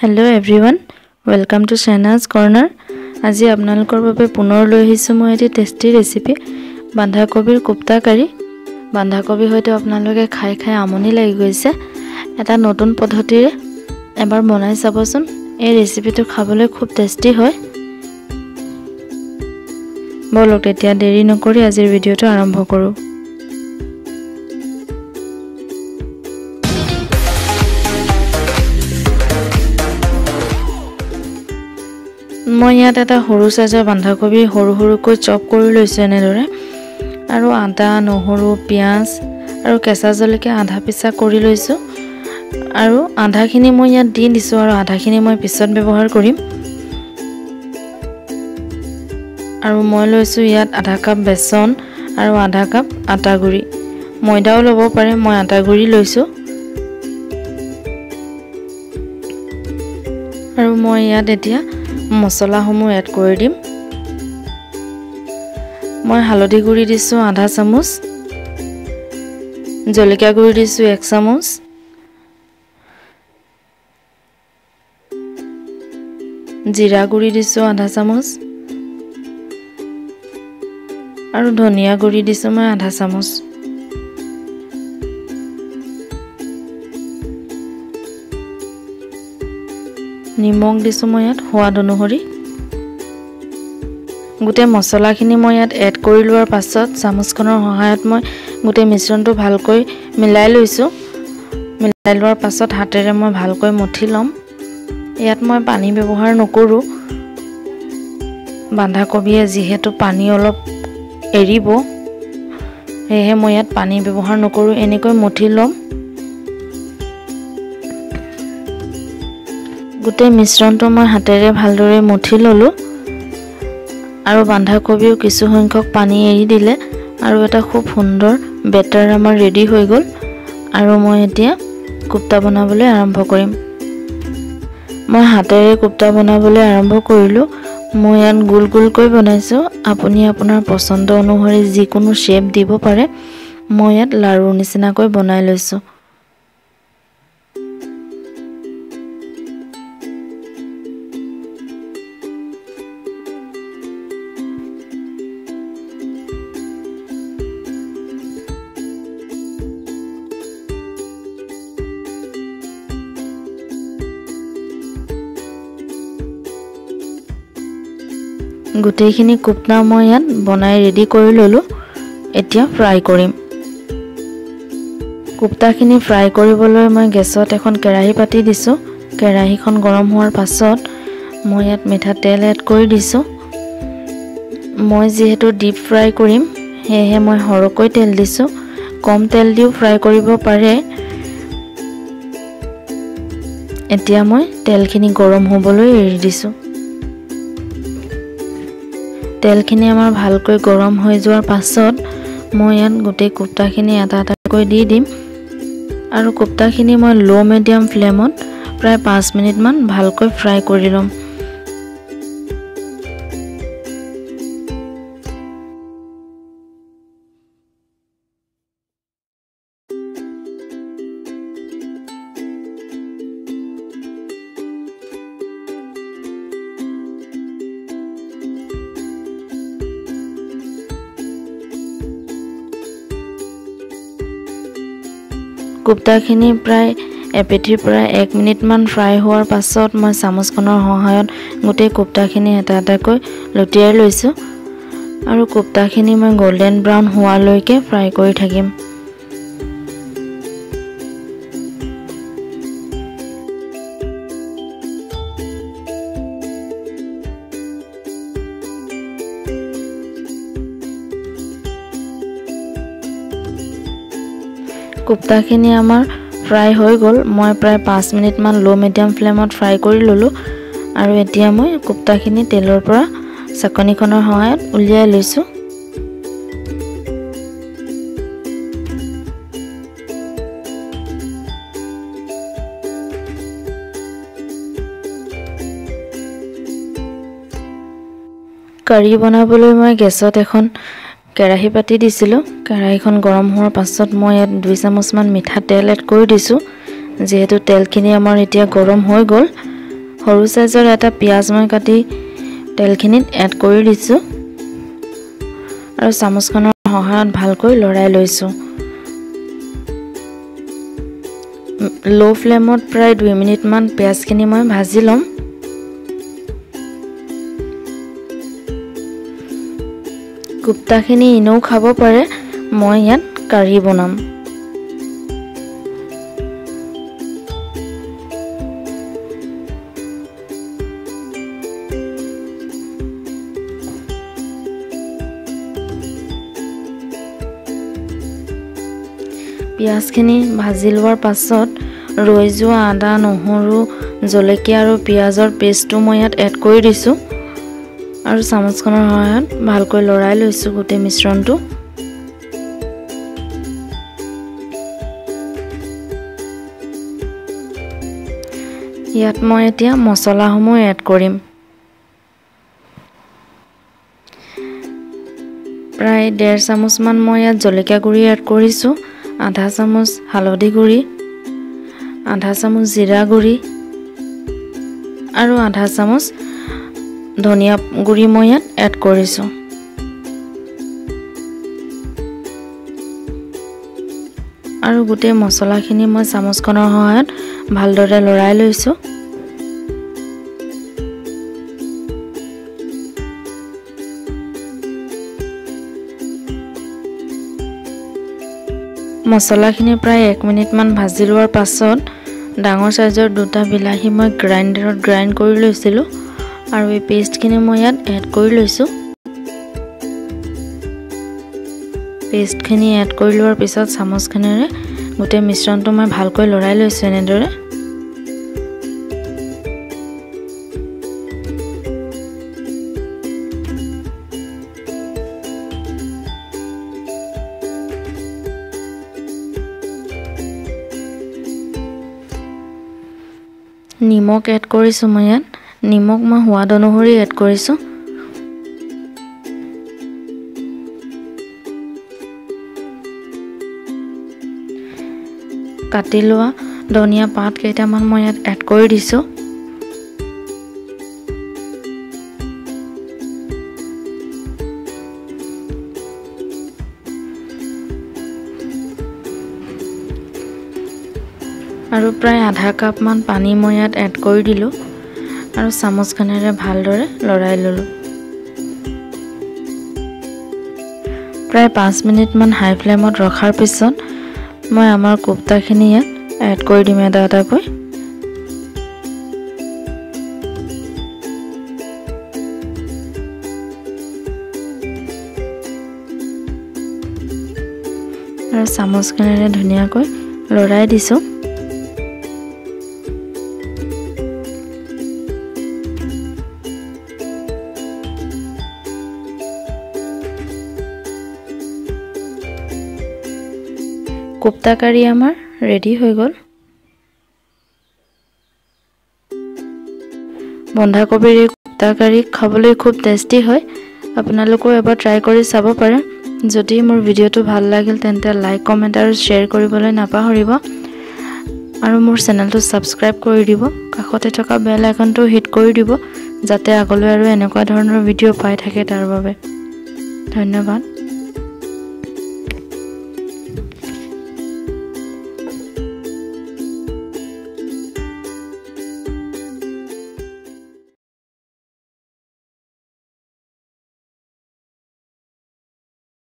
Hello everyone, welcome to Shehnaz corner. আজি আপোনালোকৰ বাবে পুনৰ লৈ আহিছোঁ মই এটি টেষ্টি ৰেচিপি, বন্ধাকবিৰ কোপ্তা কাৰী। বন্ধাকবি হয়তো আপোনালোকে খাই খাই আমনি লাগি গৈছে। এটা নতুন পদ্ধতিৰে এবাৰ বনাই চাবচোন। এই ৰেচিপিটো খাবলৈ খুব টেষ্টি হয়। ব'লক এতিয়া দেৰি নকৰি আজিৰ ভিডিঅ'টো আৰম্ভ কৰোঁ। মই ইয়াত এটা সৰু সাইজৰ বন্ধাকবি সৰু সৰুকৈ চপ কৰি লৈছোঁ এনেদৰে, আৰু আদা, নহৰু, পিঁয়াজ আৰু কেঁচা জলকীয়া আধা পিচা কৰি লৈছোঁ, আৰু আধাখিনি মই ইয়াত দি দিছোঁ আৰু আধাখিনি মই পিছত ব্যৱহাৰ কৰিম। আৰু মই লৈছোঁ ইয়াত আধা কাপ বেচন আৰু আধা কাপ আটা গুড়ি। ময়দাও ল'ব পাৰে, মই আটা গুড়ি লৈছোঁ। আৰু মই ইয়াত এতিয়া মছলাসমূহ এড কৰি দিম। মই হালধি গুড়ি দিছোঁ আধা চামুচ, জলকীয়া গুড়ি দিছোঁ 1 চামুচ, জিৰা গুড়ি দিছোঁ আধা চামুচ, আৰু ধনিয়া গুড়ি দিছোঁ মই আধা চামুচ। নিমখ দিছোঁ মই ইয়াত সোৱাদ অনুসৰি। গোটেই মছলাখিনি মই ইয়াত এড কৰি লোৱাৰ পাছত চামুচখনৰ সহায়ত মই গোটেই মিশ্ৰণটো ভালকৈ মিলাই লৈছোঁ। মিলাই লোৱাৰ পাছত হাতেৰে মই ভালকৈ মঠি ল'ম। ইয়াত মই পানী ব্যৱহাৰ নকৰোঁ। বন্ধাকবিয়ে যিহেতু পানী অলপ এৰিব, সেয়েহে মই ইয়াত পানী ব্যৱহাৰ নকৰোঁ। এনেকৈ মঠি ল'ম। গোটেই মিশ্ৰণটো মই হাতেৰে ভালদৰে মঠি ল'লোঁ, আৰু বন্ধাকবিও কিছু সংখ্যক পানী এৰি দিলে, আৰু এটা খুব সুন্দৰ বেটাৰ আমাৰ ৰেডি হৈ গ'ল। আৰু মই এতিয়া কোপ্তা বনাবলৈ আৰম্ভ কৰিম। মই হাতেৰে কোপ্তা বনাবলৈ আৰম্ভ কৰিলোঁ। মই ইয়াত গোল গোলকৈ বনাইছোঁ। আপুনি আপোনাৰ পচন্দ অনুসৰি যিকোনো শ্বেপ দিব পাৰে। মই ইয়াত লাৰুৰ নিচিনাকৈ বনাই লৈছোঁ। গোটেইখিনি কোপ্তা মই ইয়াত বনাই ৰেডি কৰি ল'লোঁ। এতিয়া ফ্ৰাই কৰিম। কোপ্তাখিনি ফ্ৰাই কৰিবলৈ মই গেছত এখন কেৰাহী পাতি দিছোঁ। কেৰাহীখন গৰম হোৱাৰ পাছত মই ইয়াত মিঠাতেল এড কৰি দিছোঁ। মই যিহেতু ডিপ ফ্ৰাই কৰিম, সেয়েহে মই সৰহকৈ তেল দিছোঁ। কম তেল দিও ফ্ৰাই কৰিব পাৰে। এতিয়া মই তেলখিনি গৰম হ'বলৈ এৰি দিছোঁ। তেলখিনি আমাৰ ভালকৈ গৰম হৈ যোৱাৰ পাছত মই ইয়াত গোটেই কোপ্তাখিনি এটা এটাকৈ দি দিম। আৰু কোপ্তাখিনি মই ল' মিডিয়াম ফ্লেমত প্ৰায় 5 মিনিটমান ভালকৈ ফ্ৰাই কৰি ল'ম। কোপ্তাখিনি প্ৰায় এপিঠিৰ পৰা 1 মিনিটমান ফ্ৰাই হোৱাৰ পাছত মই চামুচখনৰ সহায়ত গোটেই কোপ্তাখিনি এটা এটাকৈ লুটিয়াই লৈছোঁ। আৰু কোপ্তাখিনি মই গল্ডেন ব্ৰাউন হোৱালৈকে ফ্ৰাই কৰি থাকিম। কোপ্তাখিনি আমাৰ ফ্ৰাই হৈ গ'ল। মই প্ৰায় 5 মিনিটমান ল' মিডিয়াম ফ্লেমত ফ্ৰাই কৰি ল'লোঁ। আৰু এতিয়া মই কোপ্তাখিনি তেলৰ পৰা চাকনিখনৰ সহায়ত উলিয়াই লৈছোঁ। কাৰী বনাবলৈ মই গেছত এখন কেৰাহী পাতি দিছিলোঁ। কেৰাহীখন গৰম হোৱাৰ পাছত মই ইয়াত 2 চামুচমান মিঠাতেল এড কৰি দিছোঁ। যিহেতু তেলখিনি আমাৰ এতিয়া গৰম হৈ গ'ল। সৰু সাইজৰ এটা পিঁয়াজ মই কাটি তেলখিনিত এড কৰি দিছোঁ আৰু চামুচখনৰ সহায়ত ভালকৈ লৰাই লৈছোঁ। লো ফ্লেমত প্ৰায় 2 মিনিটমান পিঁয়াজখিনি মই ভাজি ল'ম। কোপ্তাখিনি এনেও খাব পাৰে, মই ইয়াত কাৰী বনাম। পিঁয়াজখিনি ভাজি লোৱাৰ পাছত ৰৈ যোৱা আদা, নহৰু, জলকীয়া আৰু পিঁয়াজৰ পেষ্টটো মই ইয়াত এড কৰি দিছোঁ আৰু চামুচখনৰ সহায়ত ভালকৈ লৰাই লৈছোঁ গোটেই মিশ্ৰণটো। ইয়াত মই এতিয়া মছলাসমূহ এড কৰিম। প্ৰায় 1.5 চামুচমান মই ইয়াত জলকীয়া গুড়ি এড কৰিছোঁ, আধা চামুচ হালধি গুড়ি, আধা চামুচ জিৰা গুড়ি আৰু আধা চামুচ ধনিয়া গুড়ি মই ইয়াত এড কৰিছোঁ। আৰু গোটেই মছলাখিনি মই চামুচখনৰ সহায়ত ভালদৰে লৰাই লৈছোঁ। মছলাখিনি প্ৰায় 1 মিনিটমান ভাজি লোৱাৰ পাছত ডাঙৰ সাইজৰ দুটা বিলাহী মই গ্ৰাইণ্ডাৰত গ্ৰাইণ্ড কৰি লৈছিলোঁ আৰু এই পেষ্টখিনি মই ইয়াত এড কৰি লৈছোঁ। পেষ্টখিনি এড কৰি লোৱাৰ পিছত চামুচখনেৰে গোটেই মিশ্ৰণটো মই ভালকৈ লৰাই লৈছোঁ এনেদৰে। নিমখ এড কৰিছোঁ মই ইয়াত। নিমখ মই সোৱাদ অনুসৰি এড কৰিছোঁ। কাটি লোৱা ধনিয়া পাত কেইটামান মই ইয়াত এড কৰি দিছোঁ। আৰু প্ৰায় আধা কাপমান পানী মই ইয়াত এড কৰি দিলোঁ আৰু চামুচখনেৰে ভালদৰে লৰাই ল'লোঁ। প্ৰায় 5 মিনিটমান হাই ফ্লেমত ৰখাৰ পিছত মই আমাৰ কোপ্তাখিনি ইয়াত এড কৰি দিম এটা এটাকৈ। আৰু চামুচখনেৰে ধুনীয়াকৈ লৰাই দিছোঁ। কোপ্তা কাৰী আমাৰ ৰেডি হৈ গ'ল। বন্ধাকবিৰ এই কোপ্তা কাৰী খাবলৈ খুব টেষ্টি হয়। আপোনালোকেও এবাৰ ট্ৰাই কৰি চাব পাৰে। যদি মোৰ ভিডিঅ'টো ভাল লাগিল তেন্তে লাইক, কমেণ্ট আৰু শ্বেয়াৰ কৰিবলৈ নাপাহৰিব আৰু মোৰ চেনেলটো ছাবস্ক্ৰাইব কৰি দিব। কাষতে থকা বেল আইকনটো হিট কৰি দিব যাতে আগলৈ আৰু এনেকুৱা ধৰণৰ ভিডিঅ' পাই থাকে তাৰ বাবে। ধন্যবাদ।